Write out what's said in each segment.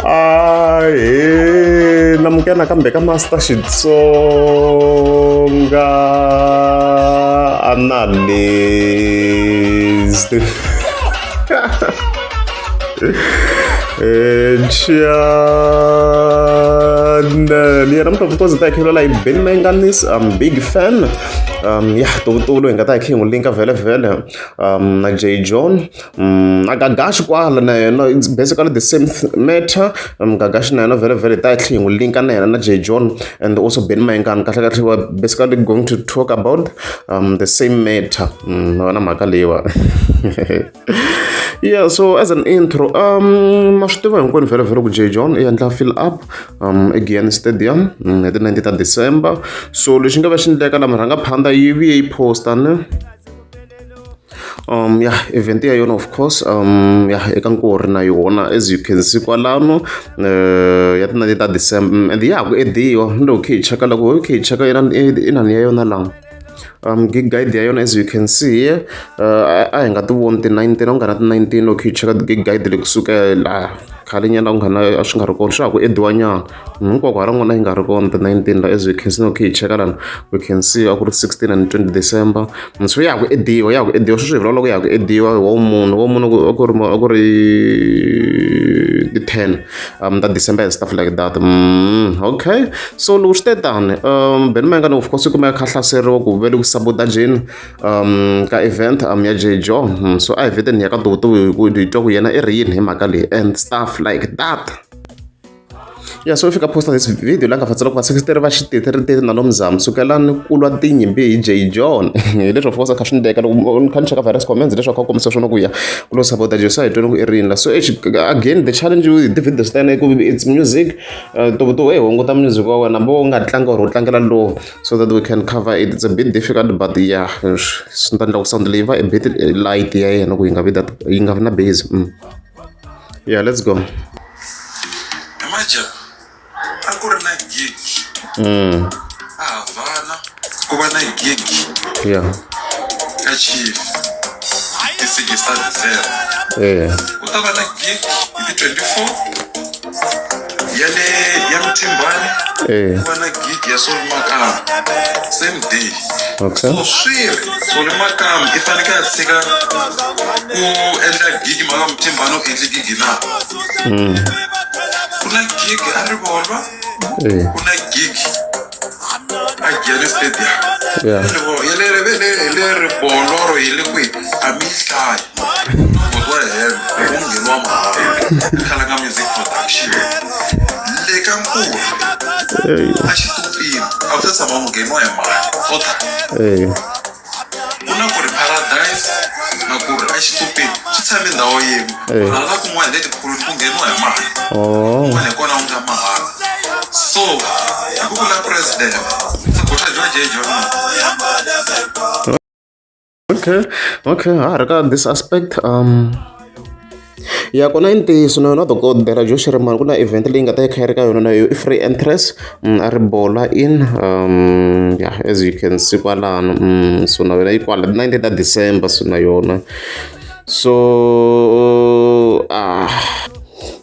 Ahee namukela nakambe ka Master Xitsonga Analyst Channel ya namuntlha of course hi ta hi khelela hi Benny Mayengani I'm big fan ya tovutulu hi nga ta hi khe hi n'wi linka vhele vhele na Jay John Na Gagashi kwala na yena it's basically the same matter. Gagashi na yena vhele vhele hi ta hi tlhe hi n'wi linka na yena na Jay John and also Benny Mayengani kahle kahle we're basically going to talk about the same matter. Ma vona mhaka leyiwa. Yeah, so as an intro, ma swi tiva hinkwenu vhele vhele ku Jay John i endla fill up eGiyani Stadium hi ti 19 ta December. So lexi nga va xi endleka la murhangaphandha yi vuye yi posta ne Ya event ya yona of course ya eka nkarhi na yona as you can see kwalano ya ti 19 ta December and ya ha ku ediwa ni loko khe hi cheka loko ho khe hi cheka inani ya yona laha gig guide ya yona as you can see here a hi nga ti voni ti 19 a ku nga na ti 19 loko hi cheka gig guide leyi kusuka laha khale nyana ku nga na a swi nga ri kona swa ha ku ediwa nyana hinkwako hala n'wana yi nga ri kona ti 19 la as we can see okay hi cheka lana we can see a ku ri 16 and 20 December so ya ha ku ediwa ya ha ku ediwa sweswi hi vulavula ku ya ha ku ediwa hi wa munhu wa munhu a ku ri a ku ri ti 10 ta December and stuff like that okay so loko swi te tani Benny Mayengani of course i kumeka kha hlaseriwa ku ve le ku sabotage-ni ka event ya Jay Joe so a hi vheteni hi ya ka Toto hi ku hi twa ku yena i ri yini hi mhaka leyi and stuff like that. Ya so fika posta this video la nga fatsela ku vaseketeri va xiteteritete na lomzamo sukelani ku lwa tinyimpi hi Jay John hi leswi of course a kha swi ndleka loko ni kha ni cheka various comments leswi a kha kombisa swona ku ya ku lo sapota Jay so a hi twela ku i rini la so again the challenge with ti-videos ta yena i ku it's music to to hey hunguta music wa wena bo u nga tlangi or u tlangela low so that we can cover it it's a bit difficult but yeah swi ta endla ku sound leyi va a bit light ya yena ku yi nga vi that yi nga vi na bass. Yeah, let's go. Imagine a ku ri na gig a Havana ku va na gig ka Chief ti 6 ta December ku ta va na gig hi ti 24 ya le ya Mthimbani ku va na gig ya Solly Makamu same day. So swi ri Solly Makamu i fanekele a tshika ku endla gigi mhaka Mthimbani u endle gigi na ku na gigi a Rivolwa ku na gigi a Giyani Stadium ya le le le Riboloro hi le kwihi a mi yi hlayi muti wa hembe u mungheni wa mahala Khalanga Music Production le ka Nkulu a xitupini a ku se tshama mungheni wa hi mali total ku na ku ri paradise na ku ri exitupini swi tshame ndhawu yin'we hala kun'wana hi le tikhulwini ku ngheniwa hi mali kun'wana hi kona ku nga mahala so hi ku vula president sabotage Jay John. Okay, ha ri ka this aspect ya kona i ntiyiso na yona dokodela Joe Shirimani ku na event leyi nga ta yi kha yi ri ka yona na yo i free entrance a ri bola in yeah as you can see kwalano so na yona yi kwala 19 ta December so na yona so ah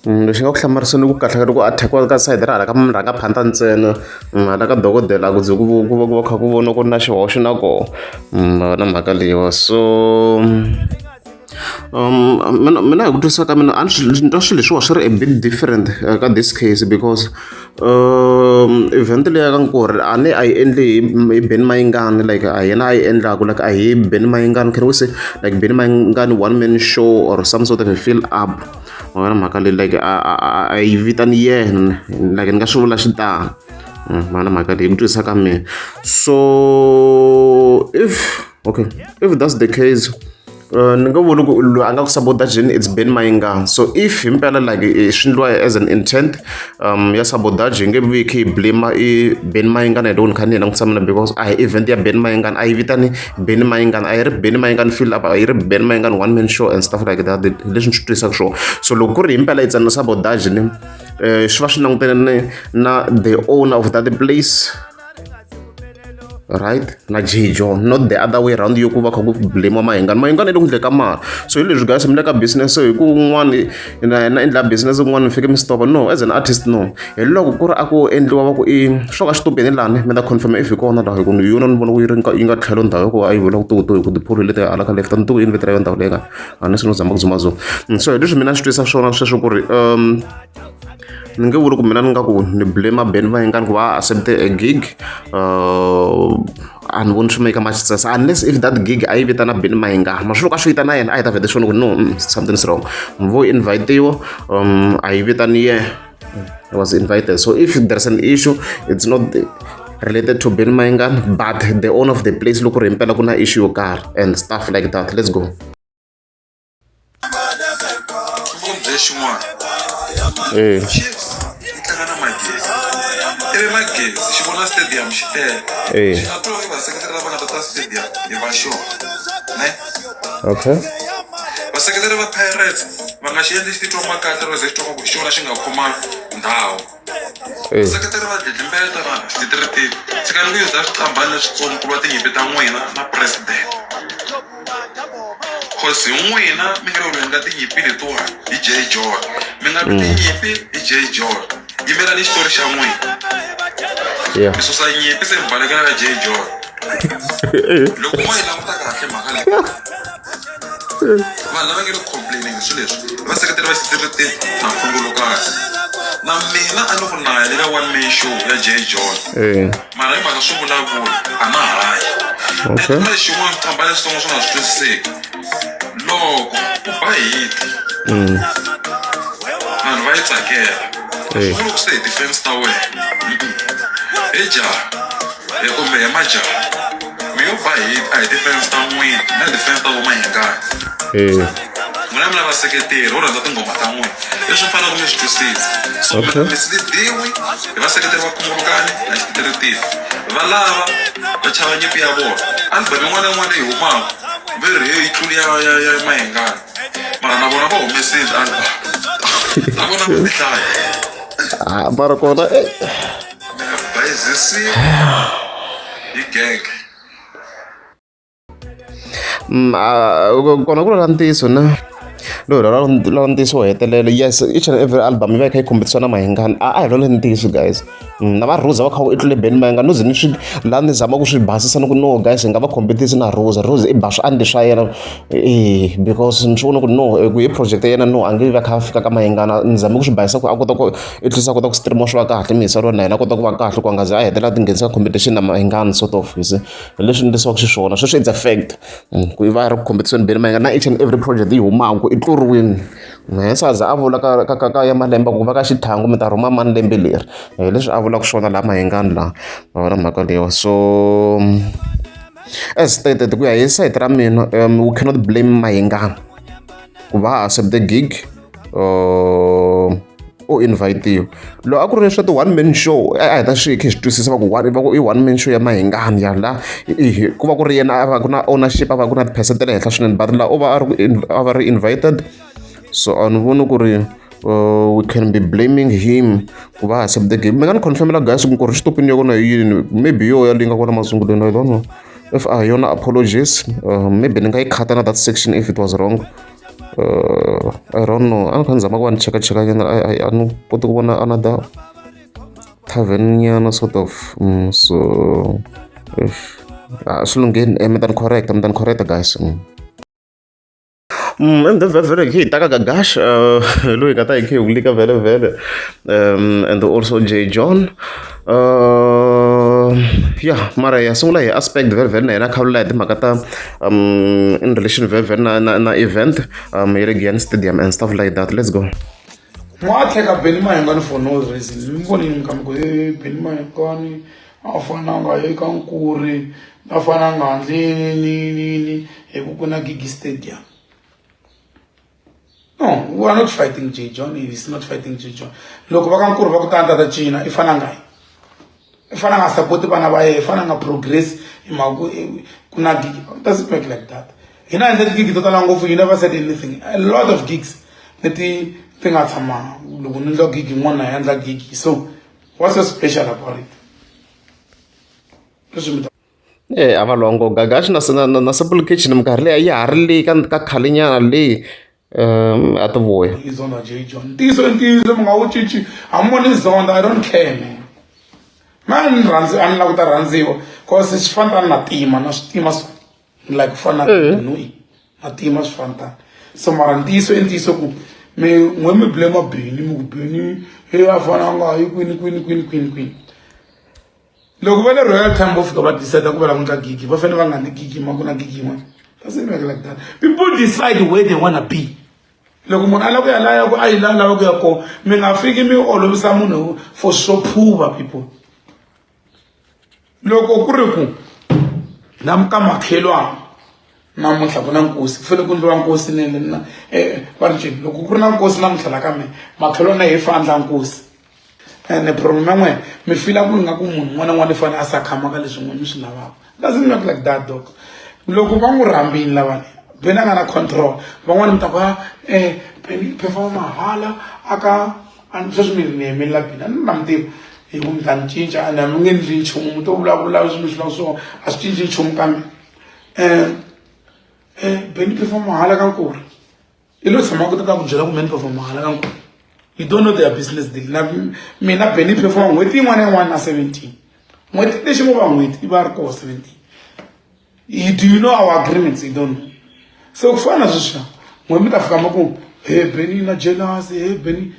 lexi nga ku hlamarisa ni ku kahleka loko attack-iwa ka sayiti ra hala ka murhangaphandla ntsena hala ka dokodela ku ze ku ku va ku va kha ku vona ku ri na xihoxo na koho na mhaka leyiwa so mina mina hi ku twisisa ka mina a ni swi ni twa swilo leswiwa swi ri a bit different ka this case because event leyi ya ka Nkorhi a ni a yi endli hi Benny Mayengani like a hi yena a yi endlaku like a hi Benny Mayengani can we say like Benny Mayengani one man show or some sort of a fill up ma vona mhaka leyi like a yi vitani yena like ni nga swi vula xitalo ma vona mhaka leyi ku twisisa ka mina so if okay if that's the case ni nga vuli ku loyi a nga ku sabotage-ni it's Benny Mayengani so if himpela like swi endliwa as an intent ya sabotage hi nge vi hi kha hi blame i Benny Mayengani hi loko ni kha ni yi langutisa mina because a hi event ya Benny Mayengani a yi vitani Benny Mayengani a yi ri Benny Mayengani fill up a yi ri Benny Mayengani one man show and stuff like that leswi ni swi twisaka swona so loko ku ri himpela it's an sabotage ni swi va swi langutene na the owner of that place. Right, na Jay John, not the other way round, yo ku va kha ku blame Mayengani. Mayengani i le ku ndleni ka mali. So hi leswi, guys, mi le ka business, so hi ku un'wani na yena endla business, un'wana mi fike mi stop. No, as an artist, no. Hi loko ku ri a ku endliwa va ku i swo ka xitupini lani, mi ta confirm if hi kona laha, hi ku yona ni vona ku yi ri yi nga tlhelo ndhawu ya ku a yi vula ku tukutuku hi ku tipholo leti hala ka left, a ni tivi yini vito ra yona ndhawu leyi nga a ni swi no zama ku zumazuma. So hi leswi mina ni swi twisa swona sweswo ku ri ni nge vuli ku mina ni nga ku ni blame Benny Mayengani ku va accept a gig. A ni voni swi make much sense unless if that gig a yi vitana Benny Mayengani. Ma swi loko a swi vitana yena, a hi ta vhete swona ku no, something's wrong. Vo invitiwa, a yi vitani yena, was invited. So if there's an issue, it's not related to Benny Mayengani but the owner of the place, loko ri himpela ku na issue yo karhi and stuff like that. Let's go. Bye xin'wana. Chiefs yi tlanga na Magesi, ivi Magesi xi vona stadium xi tele. Xi nga twa vaseketeri lava nga ta ta stadium hi va xona ne. Vaseketeri va Pirates va nga xi endli xi titwa makatla ro ze xi twa ku hi xona xi nga khoma ndhawu. Vaseketeri va dlidlimbeta va xititiritivi, tshikani ku yuza swiqambani leswitsongo ku lwa tinyimpi ta n'wina na president, cause hi n'wina mi nga le ku lweni ka tinyimpi letiwani hi Jay John. Mi nga lwi tinyimpi hi Jay John, yimelani xitori xa n'wina. Mi susa nyimpi se mi balekela ka Jay John. Loko mo yi languta kahle mhaka leyi, vanhu lava nge le ku complaining hi swilo leswi i vaseketeri va xitiriti na khungulukani. Na mina a ni ku na ya le ka one man show ya Jay John, mara hi mhaka swo vulavula a na ha yi. And na xin'wana swiqamba leswitsongo swi nga swi twisiseki, loko u ba hit, vanhu va yi tsakela, swi vula ku se hi ti-fans ta wena. He jaha, he kumbe he majaha, mi yo ba hit, a hi ti-fans ta n'wina na ti-fans ta vo Mayengani. N'wina mi lava seketeri ro rhandza tinghoma ta n'wina, leswi mi faneleke mi swi twisisa. So mi nga mislead-iwi hi vaseketeri va khungulukani na xititiritivi. Va lava va chava nyimpi ya vona. Album yin'wana na yin'wana leyi humaka ve ri he yi tluli ya Mayengani, mara na vona va humesile album na vona va tihlaya. Ah, mara kona Mi nga bayizisiwi hi genge. Ah, kona ku la ntiyiso na loyi la ntiyiso wo hetelela. Yes, each and every album yi va yi kha yi competisiwa na Mayengani. A hi lole ntiyiso, guys. Na va Rhosa va kha ku i tlule Benny Mayengani, no ze ni swi laha ni zama ku swi basisa ni ku no, guys, hi nga va competisi na Rhosa. Rhosa i ba swiandli swa yena, because ni swi vona ku no, ku hi project ya yena, no, a nge vi a kha a fika ka Mayengani. Ni zame ku swi basisa ku a kota ku at least a kota ku stream swi va kahle, mi hiseriwa na yena a kota ku va kahle, ku a nga ze a hetelela a tinghenisa ka competition na Mayengani sort of, you see. Hi leswi endlisiwaka xiswona sweswo, it's a fact ku i va ri ku competition Benny Mayengani na each and every project yi humaka i tluriwini. Hence a za a vula ka ya malembe ku va ka xitlhangu mi ta rhuma mani lembe leri, hi leswi a vulaka swona laha Mayengani laha ma vona mhaka leyiwa. So as stated, ku ya hi sayiti ra mina, we cannot blame Mayengani ku va accept the gig. U invitiwa loko a ku ri leswa ti-one man show, a hi ta swi khe hi swi twisisa, va ku one, va ku i one man show ya Mayengani ya la ku va ku ri yena a va ku na ownership, a va ku na ti-percent ta le henhla swinene, but laha u va a ri a va ri invited. So a ni voni ku ri we can be blaming him ku va accept the game. Mi nga ni confirmela, guys, ku ri xitupini ya kona hi yini? Maybe yo ya leyi nga kona masungulweni, I don't know if a hi yona. Apologies, maybe ni nga yi khata na that section if it was wrong. I don't know, a ni kha ni zama ku va ni cheka cheka nyana, a ni koti ku vona another tavern nyana sort of. So if swi lungheni, mi ta ni correct, mi ta ni correct, guys. And then vhele hi ta ka Gagash, loyi nga ta hi khe hi vulika vhele vhele, and also J John. Yeah, mara ya sungula hi aspect vhele vhele na yena kha vula hi timhaka ta in relation vhele vhele na event ya le Giyani Stadium and stuff like that. Let's go. N'watlheka Benny Mayengani for no reason. Mi vonini kambe ku Benny Mayengani a fananga eka nkuri, a fananga handle ni hi ku ku na gigi stadium. No, we are not fighting Jay John. He is not fighting Jay John. Loko va ka nkuri va ku tani tata cina, i fana nga i fana nga support vana va yena, i fana nga progress hi mhaka ku na gigi. It doesn't work like that. Hina endla tigigi to tala ngopfu, you never said anything. A lot of gigs leti ti nga tshama, loko ni endla gigi yin'wana na endla gigi, so what's so special about it? Leswi mi ta E a va lwa ngopfu Gagashi na na Simple Kitchen minkarhi leyi ya ha ri le ka ka khalenyana le a ti vuya. I zonda J John. Ntiyiso i ntiyiso mi nga wu cinci. Hambi mo ni zonda I don't care man. Man ni rhandzi a ni lava ku ta rhandziwa cause swi fana na tima na swi tima so like ku fana na nui na tima swi fana tani. So mara ntiyiso i ntiyiso ku mi n'we mi blame Benny mi ku Benny he a fana a nga yi kwini kwini kwini kwini kwini. Loko va le Royal Time vo fika va decide ku va lava ku endla gigi va fanele va nga ndli gigi ma ku na gigi yin'wana. Doesn't work like that. People decide where they wanna be. Loko munhu a lava ku ya laha ku a yi laha lava ku ya kona mi nga fiki mi olovisa munhu for swo phuva people. Loko ku ri ku na ka makhelwani namuntlha ku na nkosi ku fanele ku endliwa nkosi ni na va ri njhani loko ku ri na nkosi namuntlha la ka mina makhelwani na yehe fa endla nkosi. Ene problem ya n'wina mi fila ku ingaku munhu un'wana na un'wana i fanele a sakhama ka leswi n'wina mi swi lavaka. Doesn't work like that dog. Loko va n'wi rhambile lavani Benny a nga na control van'wani mi ta ku ha Benny perform mahala a ka sweswi mi ri ni yimelela Benny a ni na mi tiva hi ku mi ta ni cinca ene a mi nge ndli nchumu mi to vulavula leswi mi swi lavaka swona a swi cinci nchumu ka mina. Benny perform mahala ka Nkuri. I lo tshama ku ta ta ku byela ku meni perform mahala ka nkulu. You don't know their business deal. Na mina Benny perform n'hweti yin'wana na yin'wana na 17. N'hweti lexi ngo va n'hweti i va ri koho 17. You, do you know our agreements? You don't know. So ku fana na sweswiya n'hweti mi ta fika mi ku he Benny na jealous he Benny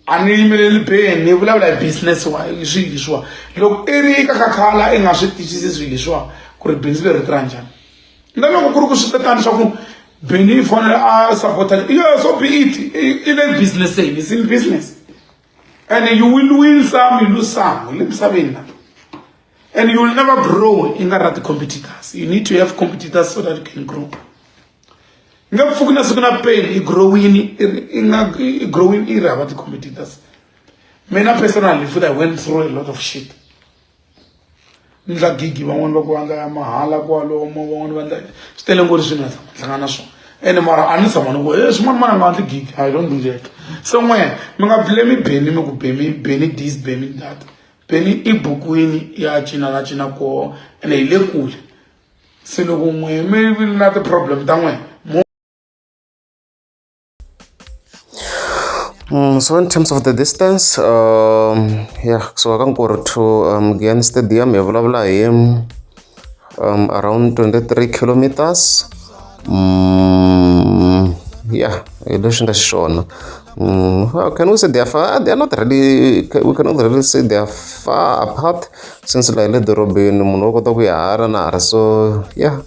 a ni yimeleli Benny ni vulavula hi business wa swilo leswiwa loko i ri ka khakhala i nga swi twisisi swilo leswiwa ku ri bindzu leri ri tirha njhani na loko ku ri ku swi tatani swa ku Benny i fanele a support-a yeah so be it i le businesseni is in business and you will win some you lose some hi le misaveni la and you will never grow i nga ri na ti-competitors you need to have competitors so that you can grow nge pfuki na siku na pain i growini i nga i growing i ri hava ti-competitors mina personally futhi I went through a lot of shit ndla gigi van'wani va ku va ndla ya mahala kwalomo van'wani va ndla swi tele ngopfu leswi ni nga tshama hlangana na swona ene mara a ni tshama ni ku e swin'wana mara nga ndli gigi I don't do that so n'we mi nga blame Benny mi ku Benny Benny this Benny that Benny i bukwini ya cina la cina koho ene hi le kule se loko n'we mi na ti-problem ta n'we So in terms of the distance, yeah, kusuka ka Nkurhu to Giyani Stadium hi vulavula hi around 23 kilometers. Yeah, hi leswi nga xiswona. Well, can we say they are far? They are not really, we cannot really say they are far apart since la hi le dorobeni munhu wa kota ku ya hala na hala so yeah.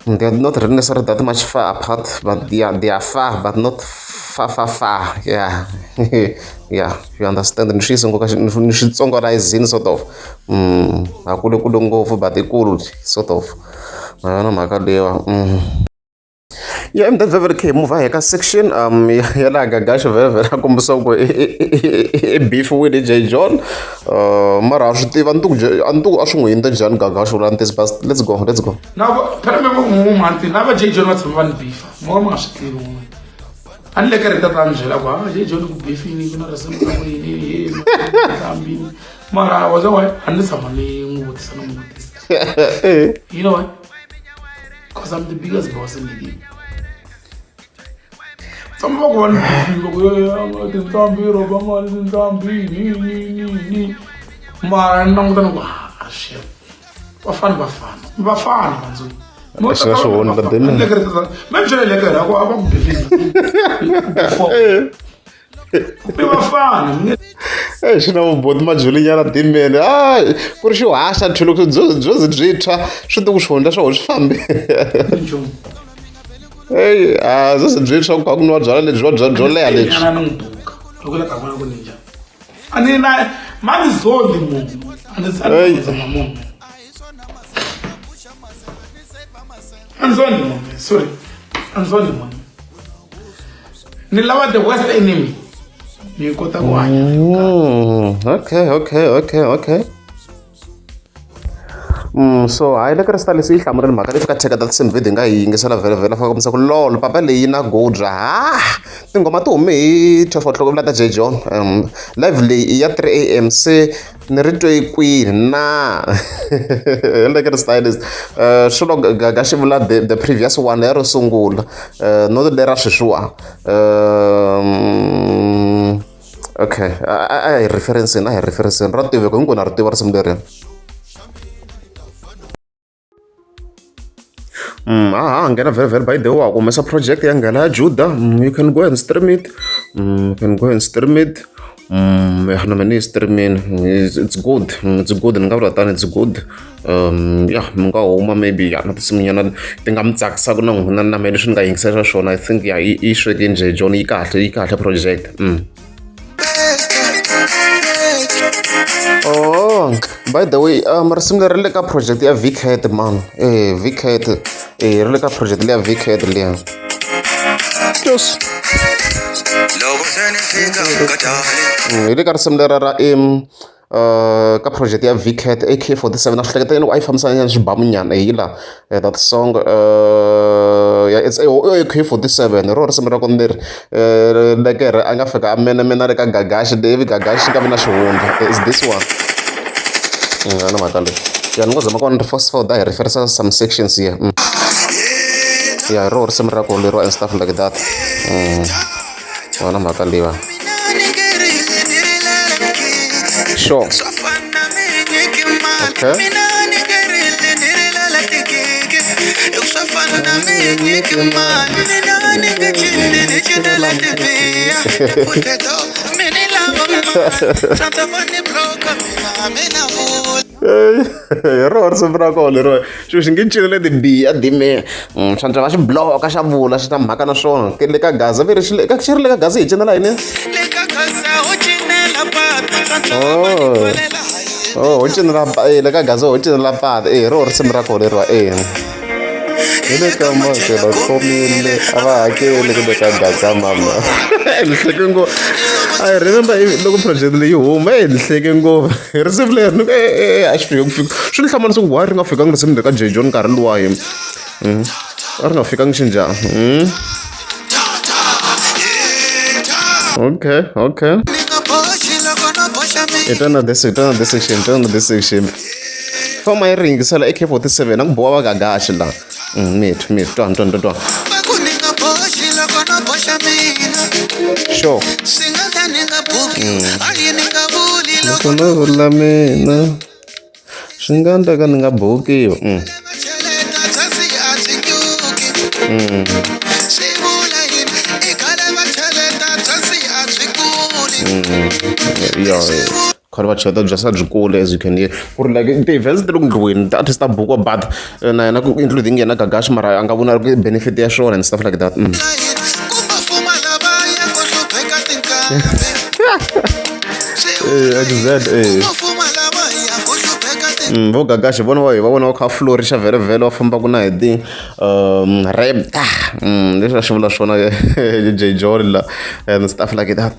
They are not really necessarily that much far apart, but they are far, but not far, far, far. Yeah, yeah, you understand. Ni swi ni swi tsongolayizini sort of. A kule kule ngopfu but i kulu sort of. Ma yona mhaka leyiwa. Yeah, and then vhevhele khe hi move hi ka section ya laha Gagashi vhevhele a kombisa ku i beef wini J John. Mara a swi tiva a ni tivi ku a ni tivi a swi n'wi hundze njhani Gagashi vula ntiyiso but let's go, let's go. Na va phela mi n'wumhanti na va J John va tshama va ni bifa mo ka mi nga swi tivi n'wina a ni le ka rita ta ni byela ku ha J John ku bifini ku na risimu ra ku yini he ntambini mara wa za a ni tshama ni n'wi vutisa na n'wi vutisa you know what because I'm the biggest boss in the game tshama va ku va ni bifini loko tinqambi rhoba mali tinqambi ni ni ni ni mara ni languta ni ku ah shit vafana vafana vafana vandzoni Swi nga swi voni but then- me byela le ka ku a va ku bifini i vafana Eh, xi na vuboti majulinyana timeni a ku ri xihaxa tlhelo ku byo byo ze byi tshwa swi ti ku xihundla swa swi fambe nchumu eyi a byo ze byi tshwa ku kha ku nwa byalwa lebyi bya byo leha lebyi nyana ni n'wi buka loko la ta vona ku ni njhani a ni na mani zondi munhu a ni Hey. zama munhu a ni zondi munhu sorry a ni zondi munhu ni lava the worst enemy ni kota ku hanya Okay okay okay okay. So hayi le Crystal yi hlamurile mhaka leyi fika thyeka that same video hi nga yi yingisela vhele vhele fa kombisa ku lol papa leyi na godra ha Tinghoma ti hume hi 12 o'clock vula ta J John. Live leyi i ya 3 am se ni ri twe kwini na Lekker Stylist. Swi lo Gaga xi vula the previous one ya ro sungula not lera sweswiwa. Okay, a hi reference-ni a hi reference-ni ra tiveka hinkwenu ha ri tiva risimu leri. Ha nghena vhele vhele by the way wa humesa project ya nghena ya Juda. You can go and stream it. You can go and stream it. Ya na mina ni yi streamini. It's good. It's good ni nga vula tani it's good. Ya mi nga huma maybe ya na tinsimunyana ti nga mi tsakisaka na n'wina na mina leswi ni nga yingisela swona I think ya yi sweke njhe John yi kahle yi kahle project. Oh, by the way, risimu leri ri le ka project ya Vcat man. Eh, Vcat. Eh, ri le ka project liya Vcat liya. Yes. Hi le ka risimu lera ra ka project ya Vcat AK47 na swi hleketa yini ku a yi fambisana nyana xibamu nyana hi la that song yeah, it's AK47 hi rona risimu ra kona leri lekere a nga fika a menemena le ka Gagashi ivi Gagashi nga vi na xihundla is this one na mhaka leyi ya ni ngo zama ku ni fast forward a hi referisa some sections here. Ya hi rona risimu ra kona leriwa and stuff like that. Wona mhaka leyiwa. Sure. Okay. Hi rona risimu ra kona leriwa xilo xi nge cinele tibiya dime swa va xi bloka xa vula xi na mhaka na swona le ka gaza ve ri xi le xi ri le ka gaza hi cinela yini. Oh, oh ho cinela le ka gaza ho cinela pata e hi rona risimu ra kona leriwa e hi le ka mati va khomile a va hakeli kumbe ka gaza mama. Ni hleke ngopfu I remember loko project leyi huma e ni hleke ngopfu hi risimu leri ni ku e a xi fike ku fika swi ni hlamarisa ku why ri nga fikangi risimu leri ka J John nkarhi luwa hi a ri nga fikangi xinjhani. Okay, okay. Hi twa na this, hi twa na this section, hi twa na this section. Famba yi ri yingisela AK47 a ku boha va Gagashi la. Mi twa twa twa twa. Sure. Loko no vula mina swi nga endleka ni nga bukiwi. Yeah. Khale va cheleta bya sa byi kule as you can hear ku ri like ti-events ti le ku ndliweni ti-artist ta bukiwa but na yena ku including yena Gagashi mara a nga vona benefit ya swona and stuff like that. Exact eh. Vo Gagashi vona va hi va vona va kha va flourish vhele vhele va fambaka na hi ti rap leswi a swi vula swona J John la and stuff like that.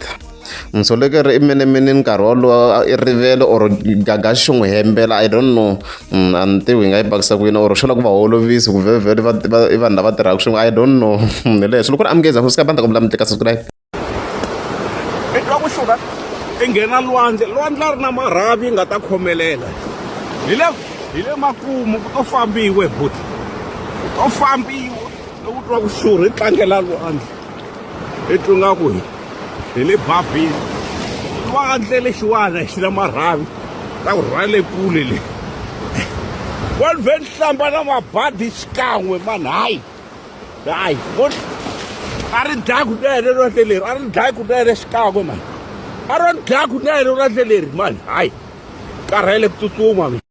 So loko ri i menemene nkarhi wolowo i rivele or Gagashi xi n'wi hembela I don't know. A ni tivi hi nga yi pakisa ku yini or xo lava ku va holovisa ku vhele vhele i vanhu lava tirhaka swin'we I don't know. Hi leswo loko ku ri amukeza ku banda kombela mi tlika subscribe. I twa ku xurha i nghena lwandle lwandle a ri na marhavi yi nga ta khomelela hi le hi le makumu ku to fambiwe buti ku to fambiwa loko u twa ku xurha i tlangela lwandle i twa nga ku hi hi le bavhini lwandle lexiwani xi na marhavi ta ku rhwale kule le wa ni vhe ni hlamba na mabadi xikan'we mani hayi hayi vo a ri dlayi kunene lwandle leri a ri dlayi kunene xikan'we mani a ro ni dlaya kunene lwandle leri mani hayi karhele ku tsutsuma mina.